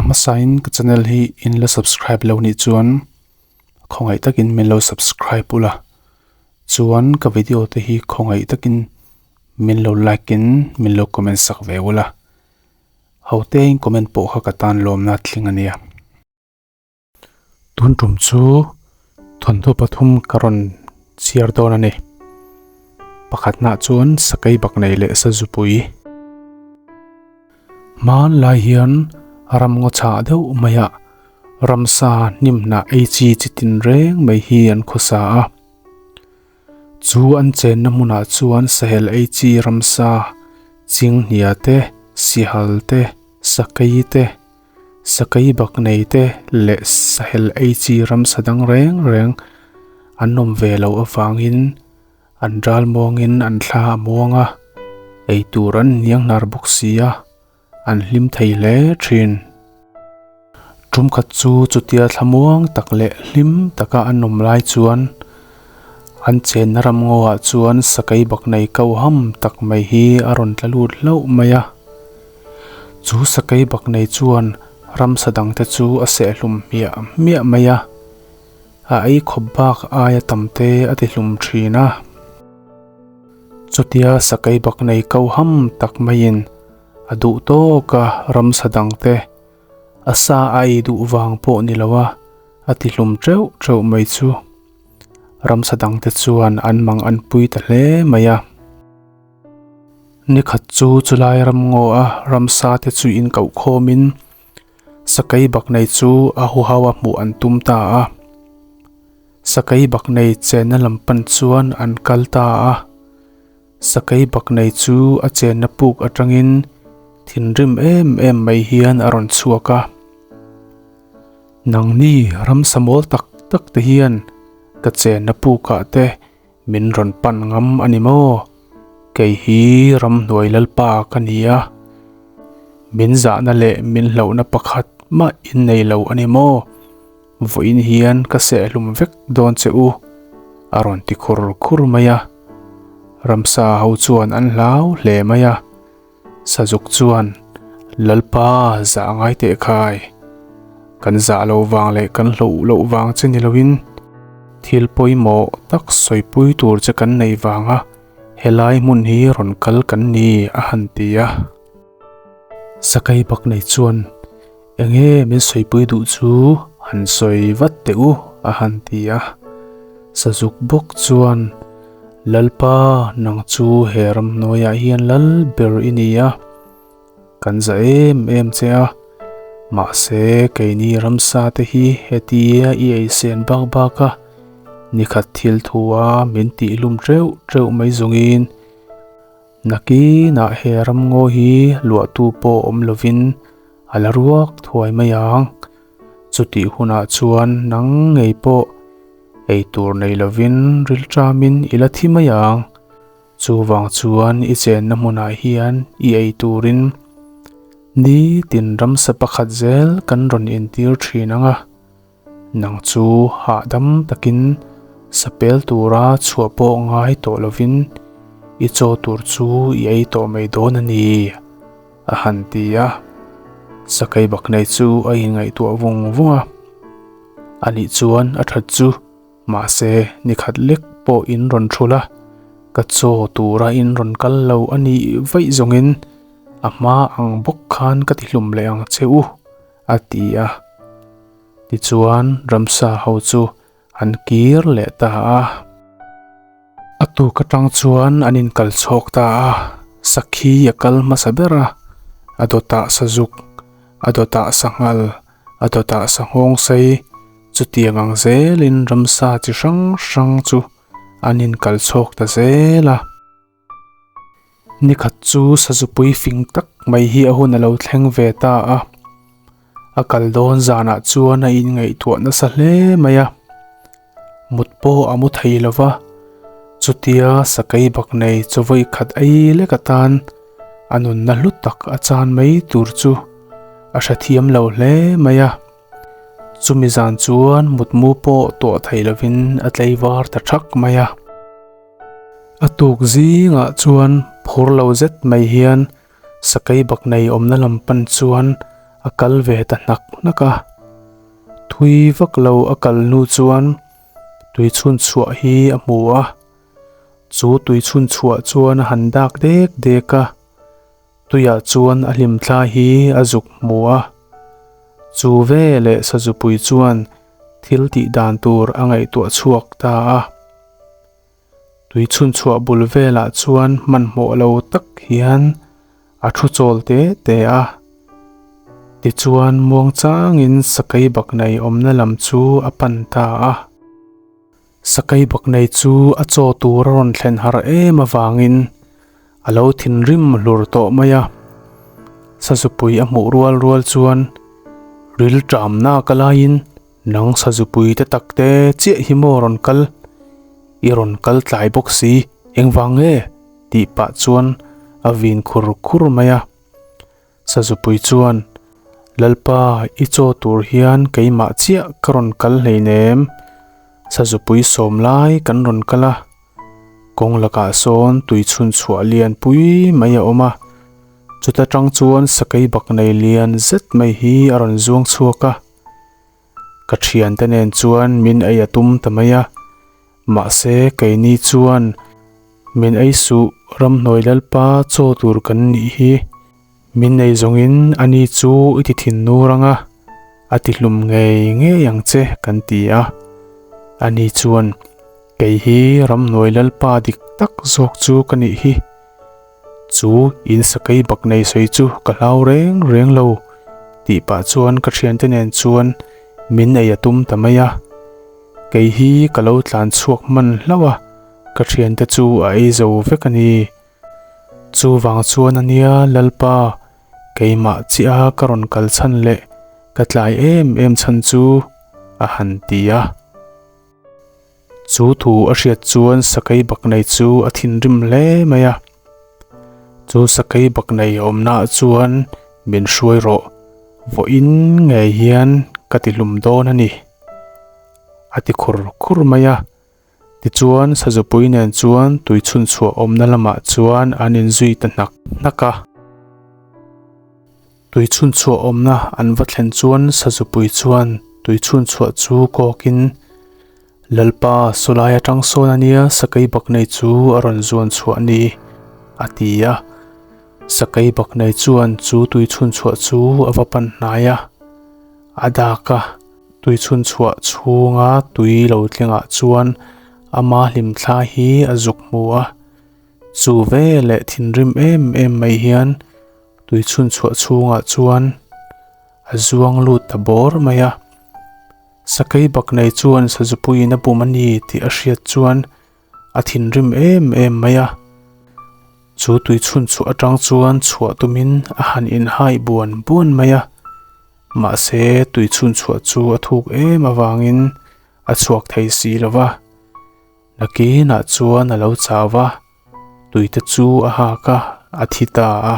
hmasain ka channel hi in la subscribe lo nih chuan khawngaih takin min lo subscribe ula chuan ka video te hi khawngaih takin min lo like in min lo comment sak ve ula ho te in comment pawh kha ka tan lawmna tling ania. Tun tum chu thawnthu pathum ka rawn chhiar dawn a ni. Pakhatnaah chuan sakei bak nei leh sazupui. Hmanlai hian ramngaw chhah deuh maiah ramsa hnimhnah ei chi chi tin reng mai hi an khawsa a. Chu an chenna hmunah chuan sahel ei chi ramsa chinghnia te, sihal te, sakei te, Sakei bak nei te leh sahel ei chi ramsa dang reng reng an awm ve loh avangin an ral muangin an thla a muang a, ei tur an hniang hnar bawk si a, an hlim thei hle thin. Tum khat chu chutia thla muang tak leh hlim taka an awm lai chuan an chenna ram ngawah chuan sakei bak nei kau ham tak mai hi a rawn tla lut hlauh mai a. Chu sakei bak nei chuan ramsa dangte chu a sehhlum hmiah hmiah mai a, a ei khawp bak aia tam te a ti hlum thin a. Chutia sakei bak nei ko ham tak maiin a duh tawk a ramsa dangte a sa a ei duh vang pawh ni lo a, a ti hlum teuh teuh mai chu ramsa dangte chuan an mang an pui ta hle mai a. Ni khat chu chulai ram ngaw a ramsa te chu in koh khawmin sakei bak nei chu a huhau a hmuh an tum ta a. Sakei bak nei chenna lam pan chuan an kal ta a. Sakei bak nei chu a chenna puk atangin thinrim em em mai hian a rawn chhuak a. Nangni ramsa mawl tak tak te hian ka chenna pukah te Min rawn pan ngam a ni maw? Kei hi ramhnuai lalpa ka ni a, min zahna leh min hlauhna pakhat mah in nei lo a ni maw? Vawiin hian ka sehhlum vek dawn che u, a rawn ti khur khur mai a. Ramsa ho chuan an hlau hle mai a. Sazuk chuan, Lalpa zah ngai teh khai. Kan zah loh vang leh kan hloh loh vang che ni loin thil pawimawh tak sawipui tur che kan nei vanga helai hmun hi rawn kal kan ni a han ti a. Sakei bak nei chuan, Enge min sawipui duh chu han sawi vat teh u a han ti a. Sazuk bawk chuan, Lalpa, nang chu he ramhnuaiah hian lal ber i ni a, kan za em em che a, mahse keini ramsa te hi hetia i eisen bak bak a, nikhat thil thu a min tih hlum teuh teuh mai zawngin nakinah he ramngaw hi luahtu pawh awm lovin a la ruak thuai mai ang. Chutih hunah chuan nang ngei pawh ei tur nei lovin rilṭamin i la thi mai ang. Chuvang chuan i chenna hmunah hian i ei turin nitin ramsa pakhat zel kan rawn intir ṭhin ang a, nang chu hahdam takin sapel tura chhuah pawh ngai tawh lovin i chaw tur chu i ei tawh mai dawn a ni. A han ti a, sakei bak nei chu a inngaihtuah vung vung a. A nih chuan a that chu, mahse ni khat lek pawh in rawn thul a, ka chaw tura in rawn kal lo a nih vaih zawngin a hma ang bawk khan ka ti hlum leh ang che u, a ti a. Tichuan ramsa ho chu an kir leh ta a. A tuk atang chuan an inkal chhawk ta a, sakhi a kal hmasa ber a, a dawtah sazuk, a dawtah sanghal, a dawtah sanghawng sei, chutiang ang zelin ramsa chi hrang hrang chu an inkal chhawk ta zel a. Nikhat chu sazupui fing tak mai hi a hun a lo thleng ve ta a, a kal dawn zanah chuan a inngaihtuah nasa hle mai a, mut pawh a mu thei lo va, chutia sakei bak nei chaw khat ei lek atan a nunna hlu tak a chan mai tur chu a hrethiam lo hle mai a, chumi zan chuan mutmu pawh tuah thei lovin a tlei var ta thak mai a. A tuk zingah chuan phur lo zet mai hian sakei bak nei awmna lam pan chuan a kal ve ta hnak hnak a. Thui vak lo a kal hnu chuan tui chhun chhuah hi a hmu a, chu tui chhun chhuah chuan a han dak dek dek a, tuiah chuan a hlimthla hi a zuk hmu a. Chu veleh Sazupui chuan thil tih dan tur a ngaihtuah chhuak ta a. Tui chhunchhuah bul velah chuan hmanhmawh lo tak hian a thu chawl te te a. Tichuan muangchangin sakei baknei awmna lam chu a pan ta a. Sakei baknei chu a chaw tur a rawn thlen har em avangin a lo thinrim hlur tawh mai a. Sazupui a hmuh rual rual chuan ril ṭamna ka laiin Nang Sazupui te tak te chiah hi maw rawn kal? I rawn kal tlai bawk si, engvang nge? tih pah chuan a vin khur khur mai a. Sazupui chuan, Lalpa, i chaw tur hian keimah chiah ka rawn kal hleinem. Sazupui sawm lai kan rawn kal a. Kawng lakah sawn tui chhun chhuah lian pui mai a awm a, chuta tang chuan sakei bak nei lian zet mai hi a rawn zuang chhuak a. Ka thiante nen chuan min ei a tum ta mai a, mahse keini chuan min ei suh ramhnuai lalpa chaw tur kan nih hi. Min nei zawngin ani chu i ti thin nur ang a, a ti hlum ngei ngei ang che kan ti a. Ani chuan kei hi ramhnuai lalpa dik tak zawk chu ka nih hi. Chu in sakei bak nei sawi chu ka hlau reng reng lo tih pah chuan ka thiante nen chuan min ei a tum ta mai a. Kei hi ka lo tlan chhuak hman hlauh a, ka thiante chu a ei zo vek a ni. Chuvang chuan a nia Lalpa, keimah chiah a ka rawn kal chhan leh ka tlai em em chhan chu a han ti a. Chu thu a hriat chuan sakei baknei chu a thinrim hle mai a. Chu sakei baknei awmnaah chuan min hruai rawh, vawiin ngei hian ka ti hlum dawn a ni, a ti khur khur mai a. Tichuan Sazupui nen chuan tui chhunchhuah awmna lamah chuan an inzui ta hnak hnak a. Tui chhunchhuah awmna an va thlen chuan Sazupui chuan tui chhunchhuah chu kawkin, Lalpa, sawlai atang sawn a nia sakei baknei chu a rawn zuan chhuah ni, a ti a. Sakei baknei chuan chu tui chhunchhuah chu a va pan hnai a, a dak a. Tui chhunchhuah chhunga tui lo tlingah chuan ama hlimthla hi a zuk hmu a. Chu veleh thinrim em em mai hian tui chhunchhuah chhungah chuan a zuang lut ta bawr mai a. Sakei baknei chuan Sazupuiin a bum a ni tih a hriat chuan a thinrim em em mai a. Chu tui chhunchhuah atang chuan chhuah tumin a han inhai buan buan mai a. Mahse tui chhunchhuah chu a thuk em avangin a chhuak thei si lo va. Nakinah chuan a lo chau va, tuite chu a hak a, a thi ta a.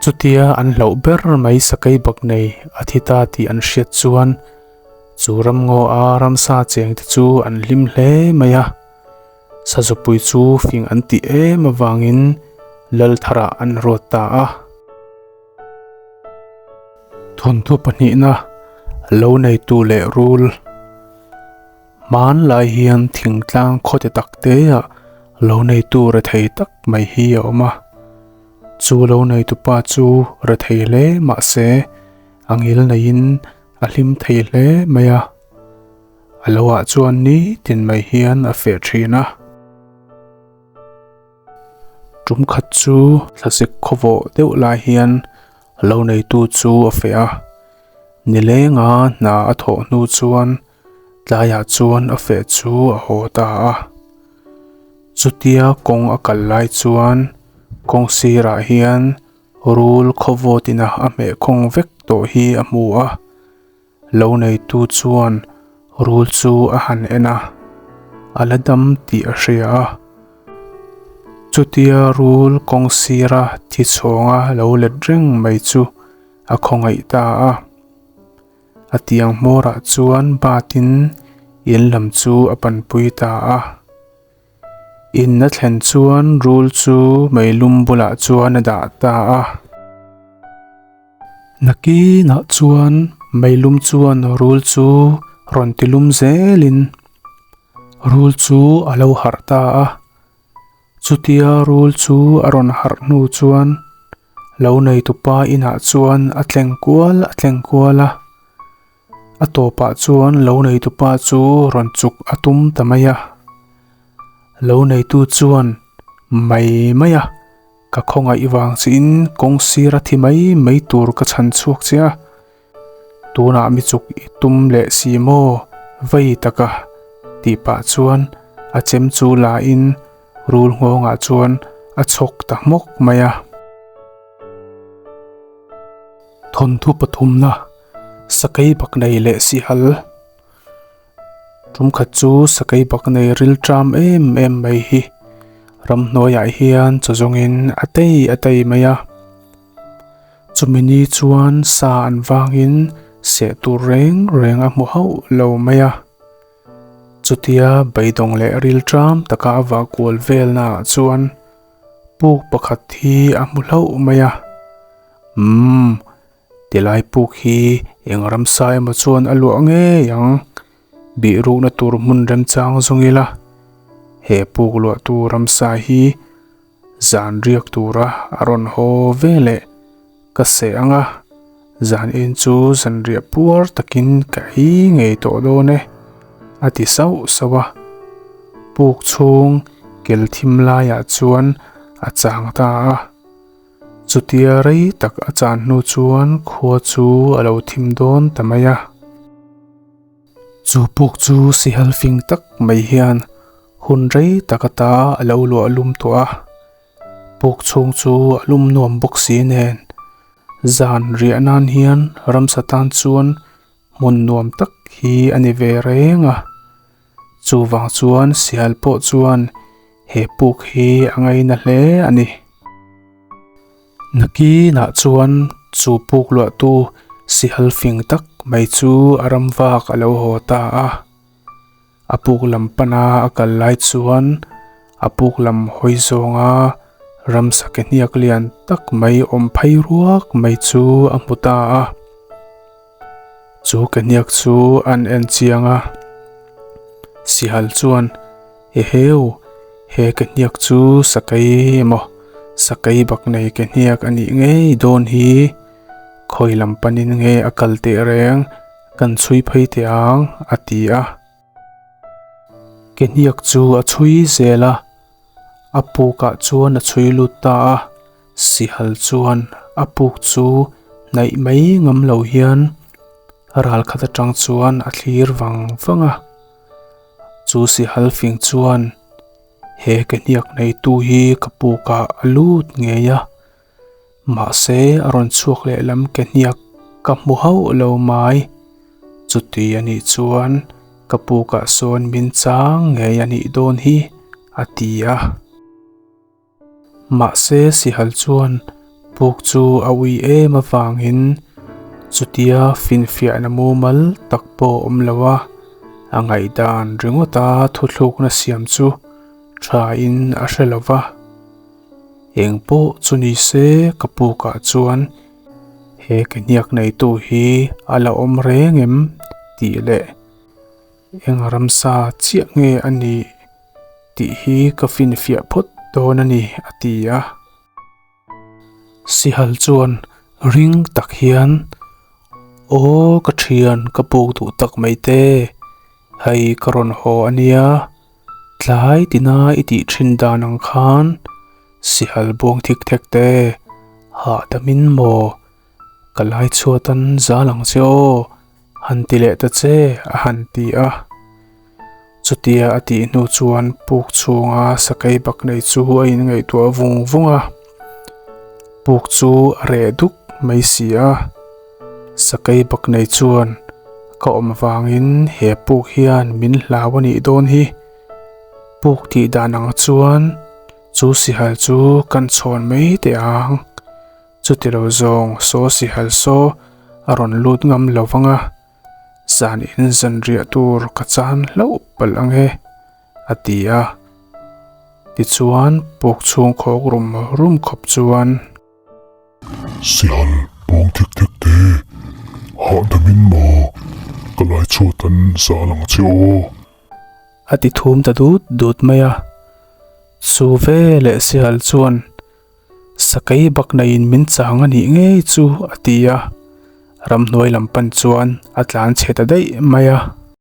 Chutia an hlauh ber mai sakei bak nei a thi ta tih an hriat chuan chu ramngaw a ramsa chengte chu an hlim hle mai a. Sazupui chu fing an tih em avangin Laltharah an ruat ta a. Thawnthu pahnihna lo neitu leh rul. Hmanlai hian thingtlang khawte tak te ah lo neitu rethei tak mai hi a awm a. Chu lo neitu pa chu rethei hle mahse a ngil neiin a hlim thei hle mai a. A lo ah chuan nitin mai hian a feh thin a. Tum khat chu thlasik khawvawh deuh lai hian lo neitu chu a feh a. Nilenga hna a thawh hnu chuan tlaiah chuan a feh chu a haw ta a. Chutia kawng a kal lai chuan kawng sirah hian rul khawvawt ina a hmeh khawng vek tawh hi a hmu a. Lo neitu chuan rul chu a han en a, a la dam tih a hria a. Chutia rul kawng sira thi chhawnga lo let reng mai chu a khawngaih ta a. A tiang hmawrah chuan batin in lam chu a panpui ta a. In a thlen chuan rul chu meilum bulah chuan a dah ta a. Nakinah chuan meilum chuan rul chu rawn ti lum zelin rul chu a lo harh ta a. Chutia rul chu a rawn harh hnu chuan lo neitupa inah chuan a tleng kual a tleng kual a. A tawpah chuan lo neitupa chu rawn chuk a tum ta mai a. Lo neitu chuan mai mai a. Ka khawngaih vang chiin kawng sir a thi mai mai tur ka chhan chhuak che a, tunah mi chuk i tum leh si maw vei taka tih pah chuan a chem chu la in rul nghawngah chuan a chhawk ta hmawk mai a. Thawnthu pathumna Sakei Baknei leh Sihal Tumkhat chu sakei bak nei rilṭam em em mai hi ramhnuaiah hian chaw zawngin a tei a tei mai a. Chumi ni chuan sa an vangin seh tur reng reng a hmu hauh lo mai a. Chutia beidawng leh rilṭam taka a vah kual velnaah chuan puk pakhat hi a hmu hlauh mai a. Umm. Tilai puk hi eng ramsa emaw chuan a luah ngei ang. Bih rukna tur hmun remchang zawng ila, he puk luahtu ramsa hi zan riak tura a rawn haw ve leh ka seh ang a, zan in chu zanriah puar takin ka ei ngei tawh dawn e, a ti sauh sauh a. Puk chhung kel thim laiah chuan a chang ta a. Chutia rei tak a chan hnu chuan khua chu a lo thim dawn ta mai a. Chu puk chu sihal fing tak mai hian hun rei tak ata a lo luah lum tawh a. Puk chhung chu a lum nuam bawk si nen zan riah nan hian ramsa tan chuan hmun nuam tak hi a ni ve reng a. Chuvang chuan sial pawh chuan he puk hi a ngaina hle a ni. Nakinah chuan chu puk luahtu sihal fing tak mai chu a ram vak a lo haw ta a. A puk lam pana a kal lai chuan a puk lam hawi zawnga ramsa ke hniak lian tak mai awm phei ruak mai chu a hmu ta a. Chu ke hniak chu an en chiang a, Sihal chuan, Eheu, he ke hniak chu sakei emaw, sakei bak nei ke hniak a nih ngei dawn hi, khawi lam panin nge a kal teh reng, kan chhui phei teh ang, a ti a. Ke hniak chu a chhui zel a, a pukah chuan a chhui lut ta a, Sihal chuan a puk chu hnaih mai ngam lo hian ral khat atang chuan a thlir vang vang a. Chu sihal fing chuan he ke hniak neitu hi ka pukah a lut ngei a, mahse a rawn chhuak lehlam ke hniak ka hmu hauh lo mai. Chuti a nih chuan ka pukah sawn min chang ngei a nih dawn hi, a ti a. Mahse Sihal chuan puk chu a ui em avangin chutia finfiahna mumal tak pawh awm lo a, a ngaihdan ringawta thuthlukna siam chu thain a hre lo va. Eng pawh chu ni se ka pukah chuan he ke hniak neitu hi a la awm reng em tih leh eng ramsa chiah nge a nih tih hi ka finfiah phawt dawn a ni, a ti a. Sihal chuan ring tak hian, Aw ka thian ka puk duh tak mai te, hei ka rawn haw a nia, tlai tina i tih thin dan ang khan sihal buang thik thek te, hahdamin maw ka lai chhuat an zal ang che aw, Han ti leh ta che, a han ti a. Chutia a tih hnu chuan puk chhunga sakei bak nei chu a inngaihtuah vung vung a. Puk chu a reh duk mai si a. Sakei bak nei chuan ka awm vangin he puk hian min hlau a nih dawn hi. Puk tih dan ang chuan chu sihal chu kan chhawn mai teh ang. Chuti lo zawng saw sihal saw a rawn lut ngam lo vang a, zan in zan riah tur ka chan hlauh palh ang e, a ti a. Tichuan puk chhung khawk rum rum khawp chuan. Sihal. Bawng thik thek te, hahdamin maw ka lai chhuat an zal ang che aw. A ti thum ta dut dut mai a. Chu veleh Sihal chuan Sakei baknaiin min chang a nih ngei chu a ti a. Ramhnuai lam pan chuan a tlan chhe ta daih mai a.